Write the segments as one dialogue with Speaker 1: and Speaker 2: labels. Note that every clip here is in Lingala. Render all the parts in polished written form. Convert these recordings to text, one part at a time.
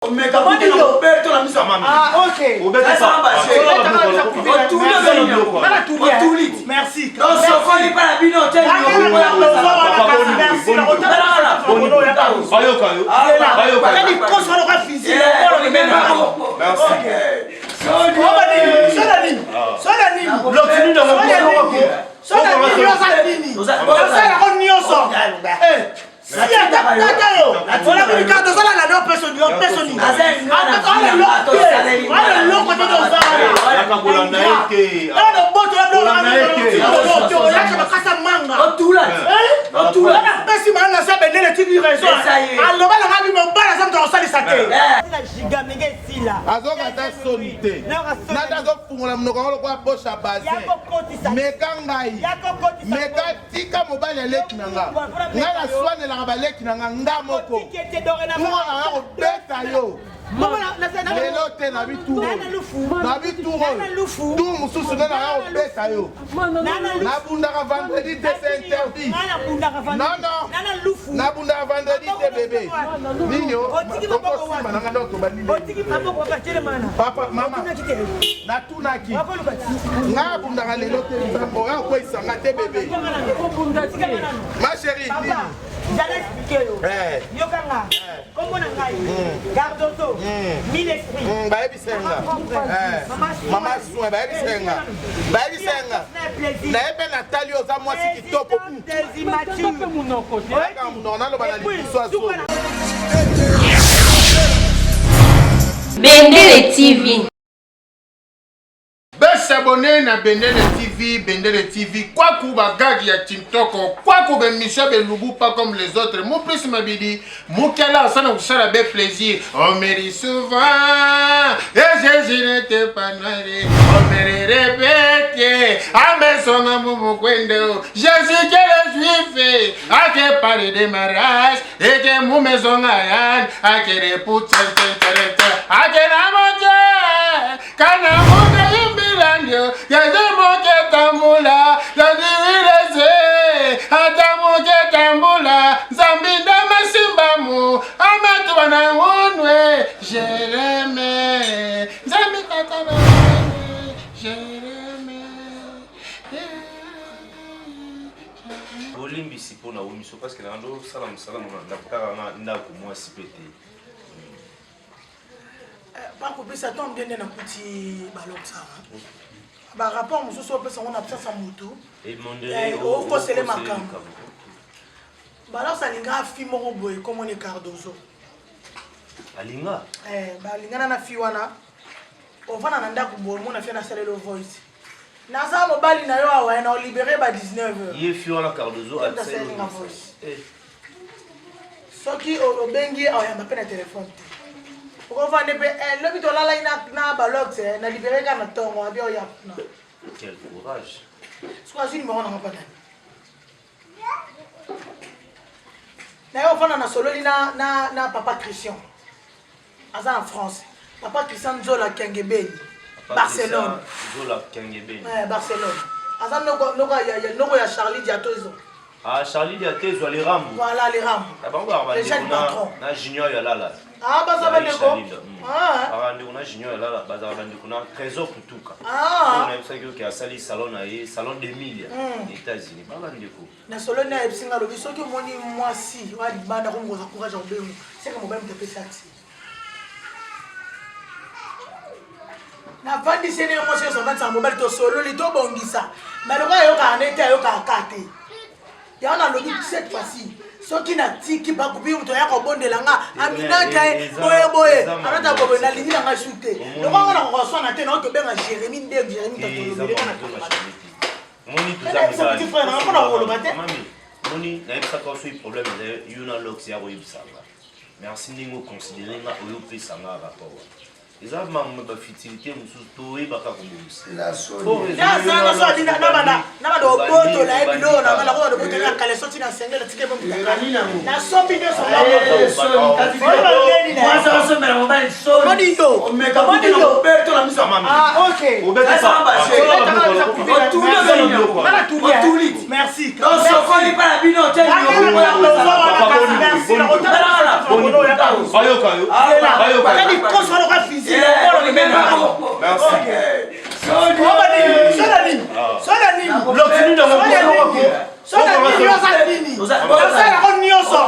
Speaker 1: Omeka kuti na kobeto na miso ya mami.
Speaker 2: Ah, ok.
Speaker 1: Otuli.
Speaker 2: Merci.
Speaker 1: Donc sokoli pa na bino te
Speaker 3: Bayoka yo. Bayoka yo.
Speaker 2: Likoso wana kwa physique. Merci. Soda nini? Soda nini? Soda nini? Soda nini? Osalaka nyonso. Tata yo olaki likambo tozala na no peso nini opeso nini wana eloko te tozala botoolaka makasa manga napesi maa na sa bendele tiki raison aloba nanga bi mobali aza moto akosalisa te
Speaker 4: azoka ata soni te nata azofungola monoko yango lokola bosha bazin meka ngai meka Tika mobali ya leki na nga. Nga na swanelaka ba leki na nga nga moko. Tour na nga kobeta yo. Lelo te na bi tour oyo. Na bi tour oyo. Tour mosusu nde na nga kobeta yo. Nabundaka vendredi te c'est interdit. Non non. Nabundaka vendredi te bebe. Nini o? Okosimba na nga donc tobandi. Papa mama. Natunaki. Nga abundaka lelo te nzambe oya okweyisa nga te bebe. Ma chérie nini?
Speaker 5: J'allais expliquer yo.
Speaker 4: Eh.
Speaker 5: Yoka nga.
Speaker 4: Eh.
Speaker 5: Kombo na ngai.
Speaker 4: Hmm.
Speaker 5: Cardozo.
Speaker 4: Hmm.
Speaker 5: Mille esprits.
Speaker 4: Hmm, bayebisa nga. Eh. Mama soin bayebisa nga. Bayebisa nga. Na ye pe natali oza mwasi kitoko. Kaka monoko naloba na libuso azolo.
Speaker 6: Bendele TV.
Speaker 4: Besabone na Bendele TV, Bendele TV, kwaku ba gag ya Tintoko, kwaku be mission be lubu pas comme les autres. Mon plus mabidi, mukela asana kusala be plaisir. On me dit souvent, et Jésus n'était pas noir. On me répète, à mes son amour kwendo. Jésus qui est juif, a que parler de mariage, et que mou maison ayan, a que repousse, a que la montée. Kana moke imbilandio, yaze moke tambula, yaziwileze, ata moke tambula, Nzambi ndama simbamu, amatuwa na ngunwe, Jereme, Nzambi tata na ngunwe, Jereme.
Speaker 3: Bolimbisi mpo na omiso parce que nando sala mosala mona ndako kaka nga ndako mwasi mpe te.
Speaker 2: Bakopesa to nde nde nakuti balokisaka barapport mosusu opesa yango na absence ya motu okosele makambo balokisa alinga fi moko boye komoni cardozo
Speaker 3: alinga
Speaker 2: eh, balingana na fi wana ovanda na ndako boye omona fi anasalelo voice naza mobali na yo awa na olibere ba 19 heures
Speaker 3: ye fi wana cardozo
Speaker 2: asalinga voice eh. Soki obengi ye akoyamba mpe na telefone te. Okovanda mpe eh, lobi tolalaki na, na balox eh, na libere kaka na ntongo abi oya kuna.
Speaker 3: Quel courage.
Speaker 2: Soki azwi nimero nanga mpa nani? Naye ofanda na sololi na, na, na papa Christian. Aza na France. Papa Christian Nzola Kiangebeni. Barcelone.
Speaker 3: Nzola Kiangebeni.
Speaker 2: Eh, Barcelone. Aza noko noko ya ya noko ya Charlie Diatozo.
Speaker 3: Ah Charlie Diatozo les Rambo.
Speaker 2: Voilà les Rambo.
Speaker 3: Ah bango ba ba ndeko na Junior ya Lala.
Speaker 2: Ah baza ba ndeko.
Speaker 3: Ah. Ba ndeko na Junior ya Lala baza ba ndeko na Trésor Kutuka.
Speaker 2: Ah.
Speaker 3: On a yebisaki que asali salon na ye salon d'Emilia. Mm. États-Unis. Ba ndeko.
Speaker 2: Na solo na yebisi nga lobi soki omoni mwasi wa libanda ko ngoza courage ya kobengo seke mobali moto apesi accès. Navandisi ye ndenge mwasi nyonso avandisaka mobali tosololi tobongisa mais lokola ayokaka nde te ayokaka ka te yango nalobi cette fois-ci soki natiki bakupi moto aya kobondela nga aminata ye boye boye anata boye nalingi na ngai su te lokola nga nakokoswana te nao tobenga jérémi nde jérémi tatolobeleka na
Speaker 3: Moni toza
Speaker 2: mibali. Petit frère na pona koloba te.
Speaker 3: Mami, moni nayebisaka yo soki problème eza yo na lox ya koyebisa nga. Merci ndenge oconsidere nga oyo opesa nga rapport wana. Eza mambo ba futilité mosusu toyebaka kobongisa.
Speaker 2: Na banda obotola ye biloko na nga, nakoba lobotola ya kaleso ntina nsengela tika ebo nasombi nyonso. Omoni yo, omoni yo. Ah, ok. Otuli. Merci.
Speaker 1: Osokoli mpa na bino.
Speaker 3: Bayoka yo, bayoka yo.
Speaker 2: Likoso wana kwa physique. Osalako nyonso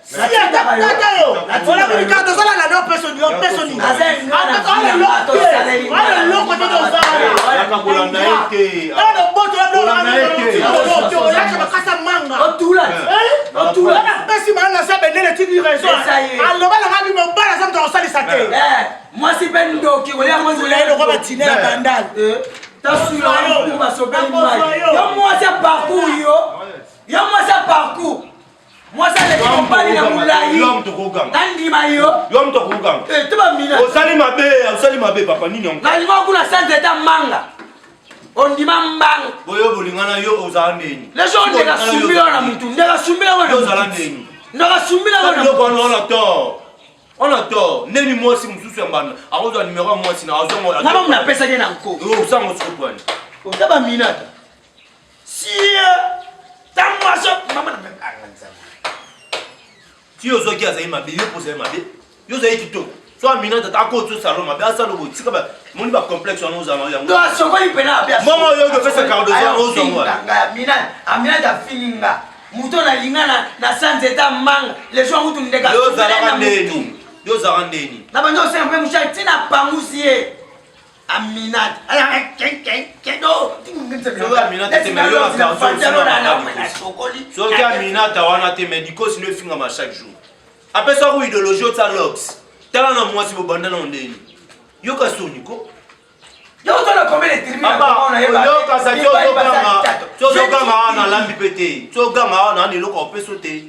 Speaker 2: tata yo olakili kaka tozalala na opeso nini, opeso nini, wana eloko te.
Speaker 3: Kolanda ye te.
Speaker 2: Tozala olakisa makasa manga. Napesi maa na sa Bendele TV raison. Aloba nanga bi mobali aza moto akosalisa te.
Speaker 1: Mwasi mpe ndoki kolia mwasi.
Speaker 2: Eloko batine na bandal.
Speaker 1: Tasula basopeli mai. Yo mwasi ya parcours, yo yo mwasi ya parcours, mwasi aleki mobali na molai, nandima yo.
Speaker 3: Yo moto akokanga.
Speaker 1: Te bamina.
Speaker 3: Osali mabe, osali mabe papa. Nini yango?
Speaker 1: Nalinga kuna centre ta manga, ondima mbanga.
Speaker 3: Boyo bolingana, yo ozala ndeni?
Speaker 1: Leso ndeka sumbila na mutu, ndeka sumbila.
Speaker 3: Yo ozala ndeni?
Speaker 1: Ndeka sumbila.
Speaker 3: Biloko wana, wana tort, wana tort. Ndeni mwasi mosusu ya mbanda akozwa numero ya mwasi na azongo?
Speaker 1: Nga bamu napesaki na nko.
Speaker 3: Osango sikopo wani?
Speaker 1: Ota baminata sie ta mwasi mama na anga nzambe.
Speaker 3: Ti ozwaki azali mabe, yo mpo ozali mabe, yo ozali kitoko. So amina tata akoti osalo mabe, asala boye. Tika moni bacomplexe wana ozala yango.
Speaker 1: To asokoli mpena abe.
Speaker 3: Mbongo oyo okopesa Cardozo wana, ozwango.
Speaker 1: Aminata afingi nga, moto nalinga na sa nzeta manga leso yango tundeka.
Speaker 3: Yo ozalaka ndeni? Yo ozalaka ndeni?
Speaker 1: Na bandi osenga mpe mosali ntina pangusi ye Aminata.
Speaker 3: Soki Aminata te, mais yo na Cardozo, soki Aminata wana te, mais dikosi no efingama chaque jour. Apesako idéologie otya lox. Tala na mwasi bobanda na ndeni, yoka soni ko. Yoka ti ozoganga wana, alambi mpe te. Ti oganga wana wana, eloko opeso te.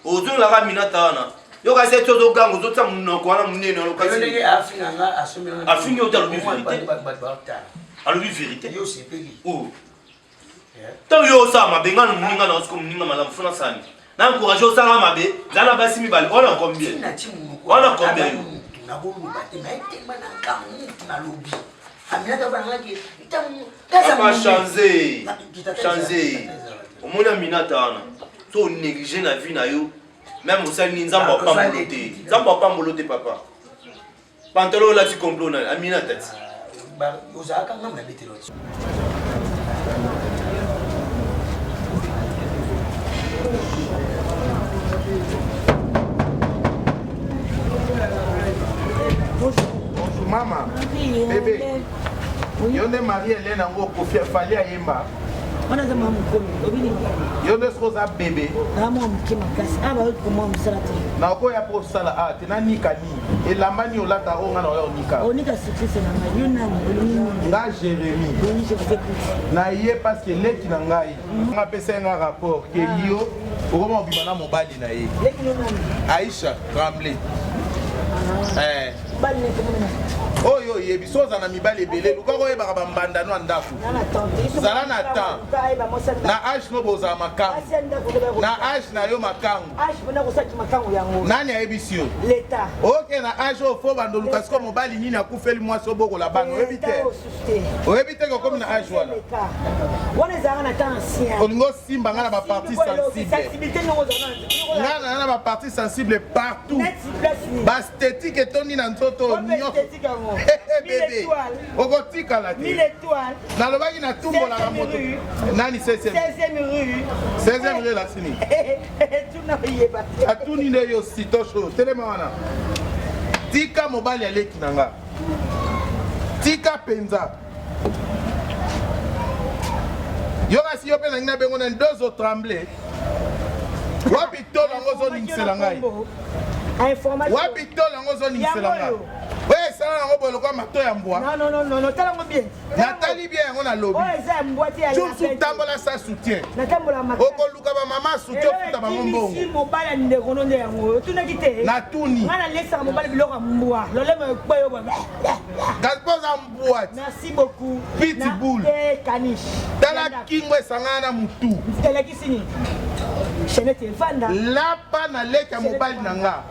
Speaker 3: Ozongaka Aminata wana, yoka se ti ozoganga, ozotia monoko wana monene. Afingi yo te, alobi vérité, alobi vérité. Ntango yo osala mabe, nga na moninga na osiko moninga malamu funa sani na encourage osala mabe. Za na basi mibale wana, combien wana, combien yo?
Speaker 1: Nakoloba te, ma etema na nkambo mutu nalobi Aminata banangaki.
Speaker 3: Papa, change, change. Omoni Aminata wana, so onéglige na vie na yo, même osali nini, Nzambe apambolo te, Nzambe apambolo te. Papa, pantalon olati complot nani? Aminata ti.
Speaker 1: Ozalaka ngambo na betelo.
Speaker 4: Bonjour mama. Bébé. Yo nde Marie Helene yango Kofi afali ayemba.
Speaker 5: Wana aza mwa mokolo obini.
Speaker 4: Yo nde soki oza bébé.
Speaker 5: Na mwa moke makasi awa, bayoki komwa mosala te.
Speaker 4: Nakoya mpo osala awa te. Nanika nini? Elamba nini olata oyo nga na oya onika?
Speaker 5: Onika surprise na ngai. Yo nani? Olingi nini?
Speaker 4: Nga Jérémi.
Speaker 5: Oui, je vous écoute.
Speaker 4: Na ye parce que leki na ngai nga apesa ye nga rapport ke yo okoma obima na mobali na ye.
Speaker 5: Leki no nani?
Speaker 4: Aisha Tremblay. Eh.
Speaker 5: Mobali na ekomona.
Speaker 4: Oyo oyebi so oza na mibali ebele, luka koyebaka bambandano ya ndako.
Speaker 5: Na na tante.
Speaker 4: Zala na temps. Na age no bozala makangu, na age na yo makangu.
Speaker 5: Age mpona kosalaki makangu yango.
Speaker 4: Nani ayebisi yo?
Speaker 5: Leta.
Speaker 4: Oke na age oyo fo bando luka siko mobali nini akufeli mwasi obokola bana. Oyebi te, oyebi te kokomi na age wana.
Speaker 5: Wana ezalaka na temps ancien.
Speaker 4: Olingi osimba nga na bapartie sensible.
Speaker 5: Sensibilité ndongo ozala.
Speaker 4: Nga na na bapartie sensible partout.
Speaker 5: Neti place nini?
Speaker 4: Baesthétique etondi na nzoto nyonso. Bébé, okotikala te. Nalobaki natumbolaka moto nani? 16e
Speaker 5: 16e rue.
Speaker 4: 16e rue elasini.
Speaker 5: Tuna oyeba.
Speaker 4: Atuni nde yo sitosho. Telema wana, tika mobali aleki na nga, tika mpenza. Yo kasi yo mpe nangi nabengo nani? Dozo Tremble. Wapi tolo yango ozoningisela ngai? Wapi tolo yango ozoningisela ngai? Oyo. esala yango boye lokola mato ya mbwa.
Speaker 5: Non non non non, tala ngo bien.
Speaker 4: Natali bien yango nalobi.
Speaker 5: Oyo eza ya mbwa te ya
Speaker 4: Jusu tambola sa soutien.
Speaker 5: Natambola makasi.
Speaker 4: Okoluka ba mama soutien ofuta bango mbongo.
Speaker 5: Mobali ya ndeko no nde yango. Otunaki te.
Speaker 4: Natuni.
Speaker 5: Nga nalesaka mobali biloko ya mbwa. Lolemo ekweyo boye.
Speaker 4: Kasi oza mbwa.
Speaker 5: Merci beaucoup.
Speaker 4: Pitbull.
Speaker 5: Te caniche.
Speaker 4: Tala kingo esangana na mutu.
Speaker 5: Elakisi nini? Chenete evanda.
Speaker 4: Lapa na leki ya mobali na nga.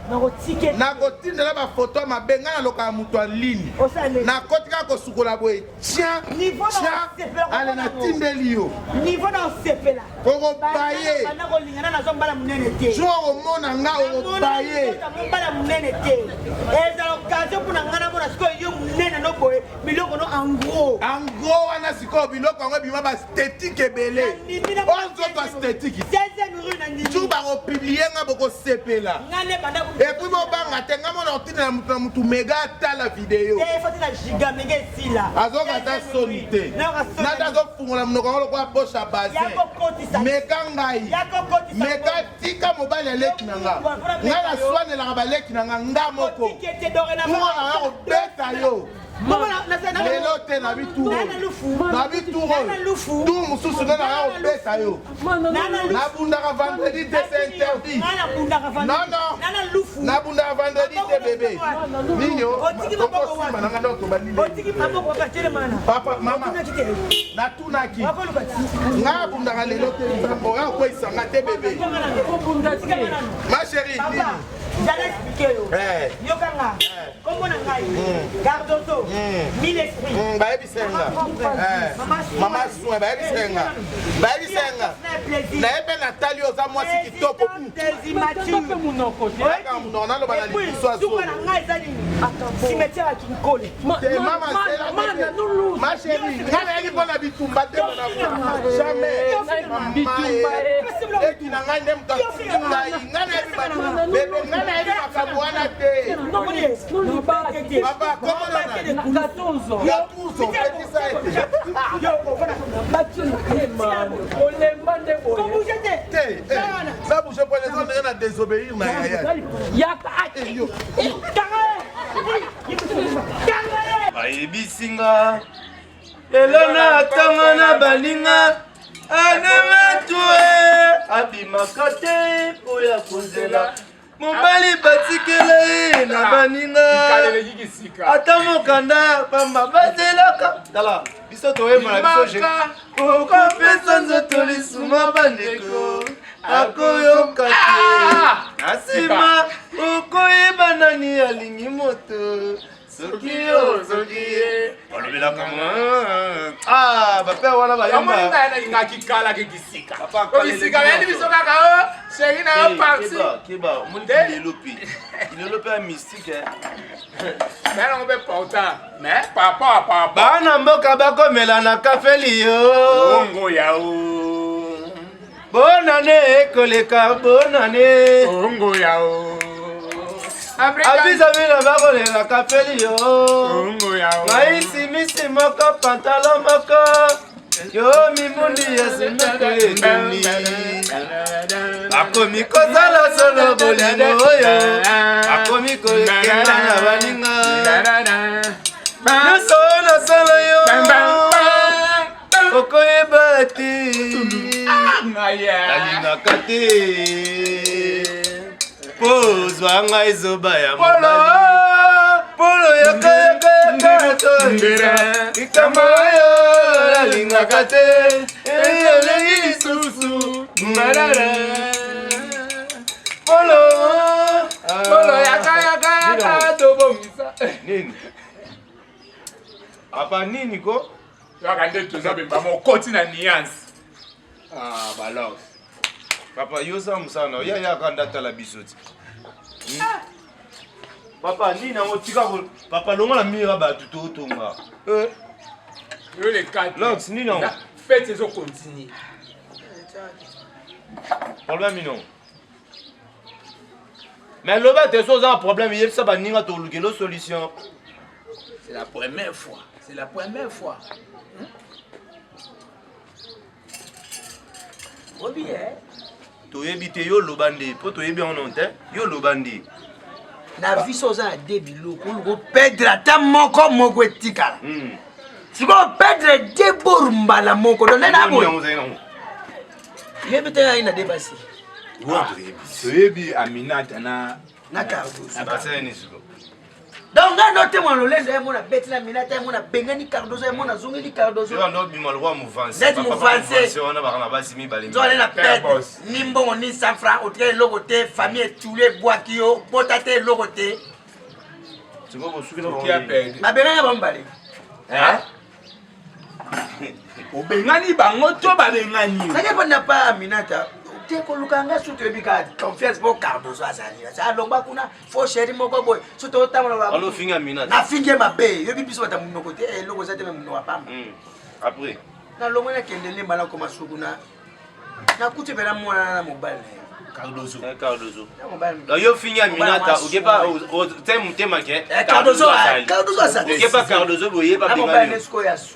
Speaker 4: Nakotindela ba photo ya mabe nga nalokaka moto ya ligne. Nakoti kaka kosukola boye tiens tiens ale natindeli yo.
Speaker 5: Niveau na osepela.
Speaker 4: Okobaye.
Speaker 5: Banda kolingana nazo mbala munene te.
Speaker 4: Jour okomona nga okobaye.
Speaker 5: Mbala munene te. Ezala occasion mpona nga namona sikoyo yo munene no boye biloko no en gros.
Speaker 4: En gros wana sikoyo biloko yango ebima ba esthétique ebele. Oyo nzoto esthétique. Jour bakopublie nga bokosepela. Et puis bobanga te nga mona otindela moto na motu mega atala video. Azoka ata soni te. Nata azofungola monoko yango lokola poche ya bazin. Meka ngai. Meka tika mobali ya leki na nga. Nga naswanelaka baleki na nga nga moko. Tungo na nga kobeta yo. Lelo te na bitour na bitour oyo tour mosusu nde naya kobeta yo. Nabundaka vendredi te, c'est interdit. Non non. Nabundaka vendredi te bébé. Nini o? Okosimba na nga donc tobandi. Papa, mama. Natunaki. Nga abundaka lelo te nzambe oya okweyisa nga te bébé. Ma chérie, nini?
Speaker 5: Zala expliquer yo. Yoka nga. Kombo na ngai. Cardozo. Mille esprits.
Speaker 4: Bayebisa nga. Mama soin bayebisa nga. Bayebisa nga. Naye mpe natali oza mwasi kitoko. Kaka monoko naloba na liboso ya
Speaker 5: Suka na ngai eza nini? Cimetière ya Kinkole.
Speaker 4: Te mama zela ma chérie nga nayaki mpo na bitumba te jamais eki na ngai nde moto atindi ngai nga nayebi bebe nga nayebi makambo wana te papa komona gatuzo pekisa ete te za bouge po eza ndenge na désobéir na yaya
Speaker 3: Bayebisi nga lelo na tongo na baninga anematue abimaka te mpo ya kozela mobali batikela ye na baninga ata mokanda pamba bazelaka. Tala biso toyemba na biso okopesa nzoto lisuma bandeko akoyoka te na nsima okoyeba nani alingi moto soki yo soki ye balobelaka bape wana
Speaker 4: bayemba nalingaki kala ke kisika kisika bayandi biso kaka o sheri na yo parti
Speaker 3: keba omoni kilelo mpe kilelo mpe ya mystique
Speaker 4: nayango mpe portant mais par rapport à par rapport
Speaker 3: bana mboka bakomela na kafeli yo
Speaker 4: ongo ya o
Speaker 3: bonane ekoleka bonane
Speaker 4: ongo ya o
Speaker 3: abizabina bakolela kafeli yo
Speaker 4: ongo ya o
Speaker 3: maisi misi moko pantalon moko yo mimundi ya simeko etondi akomi kozala solo bolingo oyo akomi kokenda na baninga nyonso nasala yo okoyeba te nalingaka te po ozwa ngai zoba ya mobali polo yaka yaka yaka toyisa likambo oyo nalingaka te elengi lisusu polo
Speaker 4: polo yaka yaka yaka tobongisa
Speaker 3: nini apa nini ko
Speaker 4: kaka nde toza bemba mokoti na nuance ah balance
Speaker 3: papa yo oza mosala na yo ya yaka nde atala biso ti papa nini yango tika papa longola mira bato totonga
Speaker 4: yo le 4
Speaker 3: lox nini yango
Speaker 4: fête ezo continue
Speaker 3: problème nini yango mais loba te so oza na problème yebisa baninga tolukelo solution.
Speaker 1: C'est la première fois. C'est la première fois. Obi, eh?
Speaker 3: Toyebi te yo loba nde mpo toyebi yango non te yo loba nde.
Speaker 1: Na vie so oza na de biloko oluka opedre ata moko moko etikala. Sikoyo opedre de bor mbala moko donc nde na boye. Yebi te ayi na de basi.
Speaker 4: Toyebi Aminata na
Speaker 1: na Cardozo. Donc ngai ndo te mwana lolendo ye mona beti na minata ye mona bengani Cardozo ye mona azongeli Cardozo.
Speaker 3: Obima lokwa mouvance.
Speaker 1: Neti mouvance.
Speaker 3: Wana baka na basi mibale.
Speaker 1: Nzoka na pete ni mbongo ni 100 francs otika eloko te famille etuli ebwaki yo bota te eloko te. Babengani bango mibale.
Speaker 4: Obengani bango to babengani yo?
Speaker 1: Nake mpo pa Aminata te koluka nga su toyebi kaka confiance mpo Cardozo azali alongwa kuna faux chéri moko boye so totambola nafingi ye mabe yobi biso bata monoko te eloko eza te me monoko apamba
Speaker 3: après
Speaker 1: nalongwe nakende lemba nakoma suku na nakuti mpena mwana na mobali na ye
Speaker 3: Cardozo. Cardozo. Yo fingi Aminata, okepa te motema ke.
Speaker 1: Cardozo, Cardozo azali.
Speaker 3: Okepa Cardozo boye ba
Speaker 1: bengani.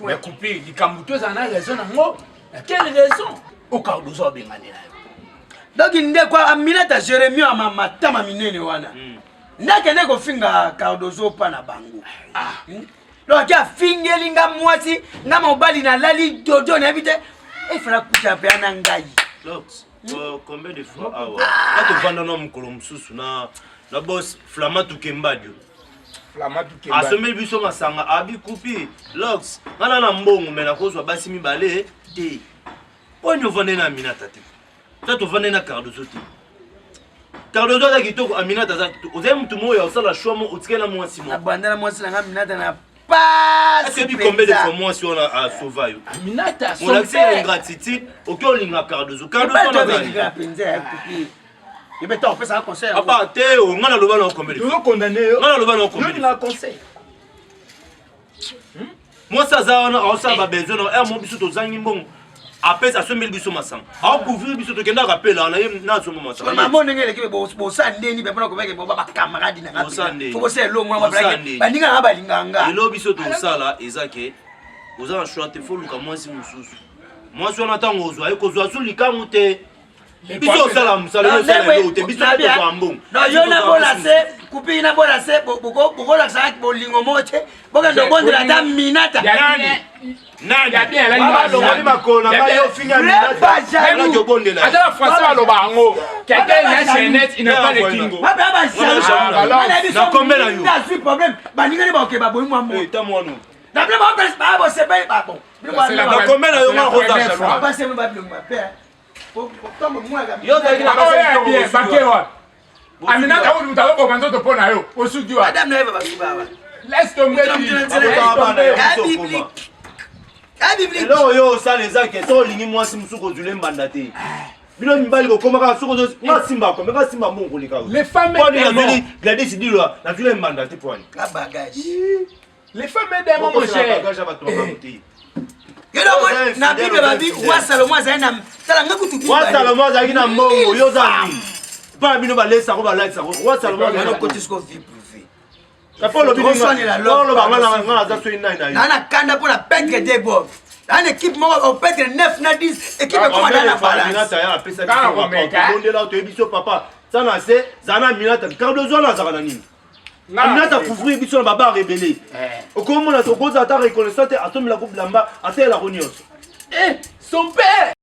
Speaker 4: Mais coupe likambo to za na raison nango. Na quelle raison? O Cardozo abengani na yo.
Speaker 1: Donc ndeko Aminata Jeremie ama matama minene wana. Ndakende kofinga Cardozo pa na bango. Ah. Donc ake afingeli nga mwasi nga mobali nalali dodo nayebi te efala kuta mpe ana ngai.
Speaker 3: Combien de fois awa atovanda na mokolo mosusu na na boss Flama Tukembadio asomeli biso masanga abikupi lox nga na na mbongo me nakozwa basi mibale te poni ovande na Aminata te ta tovande na Cardozo te. Cardozo aza kitoko, Aminata aza kitoko. Ozali motu moko ya osala choix mo otikali na mwasi moko.
Speaker 1: Nabanda na mwasi na nga Aminata na pasi
Speaker 3: mpenza. Combien de fois mwasi wana asauva yo?
Speaker 4: Aminata
Speaker 3: molakisi ya ingratitude, oki olinga Cardozo. Cardozo wana azali
Speaker 1: mpenza ya kupi. Yebe to opesa conseil.
Speaker 3: Papa te, nga naloba na combien de fois?
Speaker 4: Tozo condamner yo.
Speaker 3: Nga naloba na combien de
Speaker 4: fois? Conseil.
Speaker 3: Mwasi aza wana aosala ba besoin na heure mo biso tozangi mbongo apesa asombeli biso masanga aocouvrir biso tokendaka pela wana ye nasomba masanga
Speaker 1: mamo ndenge eleki bosa ndeni mpe mpona kobeke boba bakamaradi na nga fo bosala elongo mwana baninga nanga balinga nga
Speaker 3: lelo biso tosala eza ke oza na choix te fo luka mwasi mosusu mwasi wana ntango ozwa ye kozwa su likangu te biso osala mosala yo osala eloko te biso tozwa mbongo
Speaker 1: yo nabola se kupi nabola se bokolakisaka bolingo moko te bokende obondela ata minata
Speaker 3: nani makolo na ngai yo finga minata obondela
Speaker 4: ata na français baloba yango quelqu'un n'a chaînette il n'a pas le kingo
Speaker 3: nakombela yo
Speaker 1: nazwi problème baningani baoke baboyi mwa mo na bino babosepeli babo
Speaker 3: nakombela yo nga rosa
Speaker 4: bake wapi Aminata oyo moto azoboma nzoto mpo na yo osuki wapi? Laisse tomber.
Speaker 3: Eloko oyo osala eza ke soki olingi mwasi mosusu kozwile mbanda te bino mibali kokomaka soki nga simba kombe nga simba mbongo koleka
Speaker 4: Les femmes
Speaker 3: nazwili Gladys Dilwa nazwile mbanda te pwani
Speaker 4: Les femmes démons mon cher.
Speaker 1: Na Bible babi roi Salomon azali na tala nga kutu
Speaker 3: roi Salomon azalaki na mbongo yo oza nini mpa na bino balesako balakisako roi Salomon azali na
Speaker 1: koti siko vie privée
Speaker 3: oloba nga naza soki nani na yo
Speaker 1: na na kanda mpo na perdre de bob na équipe moko opetre 9 na 10 équipe ekoma na na balance
Speaker 3: apesa biso bondela toyebi biso papa sana se zana Aminata Cardozo wana azalaka na nini Aminata couvrir biso na babar ebele okomona tokozala ata reconnaissant te asomelako bilamba asalelako nyonso
Speaker 4: Son père.